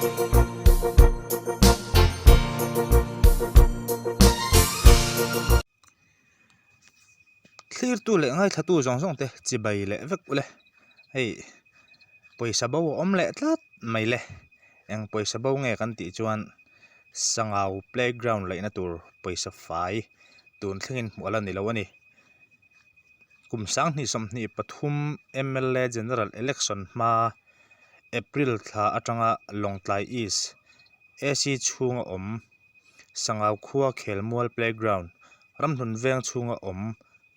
Thlirtu leh ngaithlatu zawng zawng te chibai leh vek ule hei pawisa bo a awm leh tlat mai le eng pawisa bo nge kan tih chuan sangau playground laihna tur pawisa fai tun thlengin hmuh a la ni lo a ni. Kum 2023 mla General Election hma April thla atanga Lawngtlai East AC chhunga awm Sangau khua Khelmual Playground ramhlun veng chhunga awm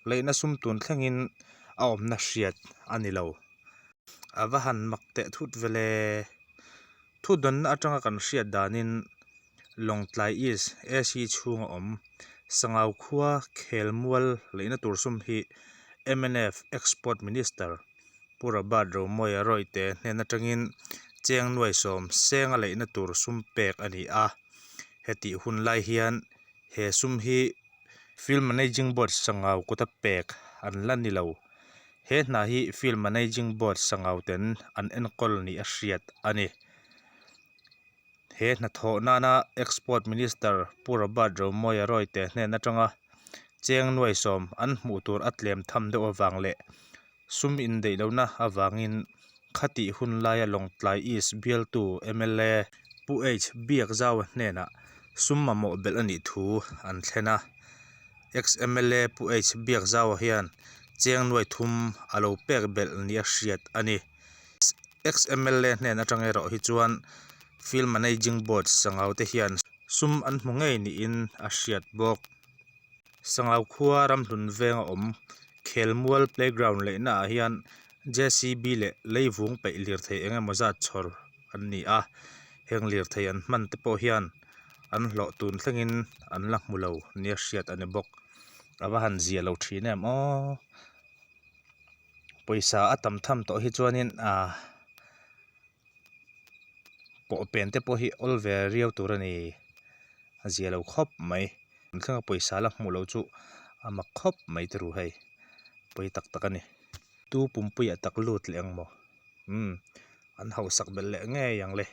leihna sum tun thlengin a awmna hriat a ni lo. A va han mak teh thut vele. Thudawnna atanga kan hriat danin Lawngtlai East AC chhunga awm Sangau khua Khelmual leihna tur sum hi mnf Export Minister Pu Robert Romawia Rawite hnen atangin cheng nuaisawm senga leihna tur sum pek a ni a. Hetih hun lai hian he sum hi Field Managing Board Sangau kuta pek an la ni lo. He hna hi Field Managing Board Sangau ten an enkawl ni a hriat a ni. He hnathawh nana Export Minister Pu Robert Romawia Rawite hnen atanga cheng nuaisawm an hmuh tur a tlem tham deuh avang leh Sum indeih lohna avangin khatih hun laia Lawngtlai East bialtu mla Pu H Biakzaua hnenah sum mamawh belh a nih thu an thlen a. Ex-MLA Pu H Biakzaua hian cheng nuai thum a lo pek belh nia hriat a ni. Ex-MLA hnen atang erawh hi chuan Field Managing Board Sangau te hian sum an hmu ngei niin a hriat bawk. Sangau khua ramhlun venga awm Khelmual playground leihna ah hian JCB leh leivung peih lirthei eng emaw zat chhawr an ni a, heng lirthei an hman te pawh hian an hlawh tun thlengin an la hmu lo nia hriat a ni bawk. A va han zia lo thin em aw. Pawisa a tam tham tawh hi chuanin ahh pawh pen te pawh hi awl ve riau tur a ni a zia lo khawp mai an thlenga pawisa la hmuh loh chu a mak khawp mai te ru hei pawi tak tak a ni tu pumpuiah tak lut leh ang maw umm an hausak belh leh ngei ang le.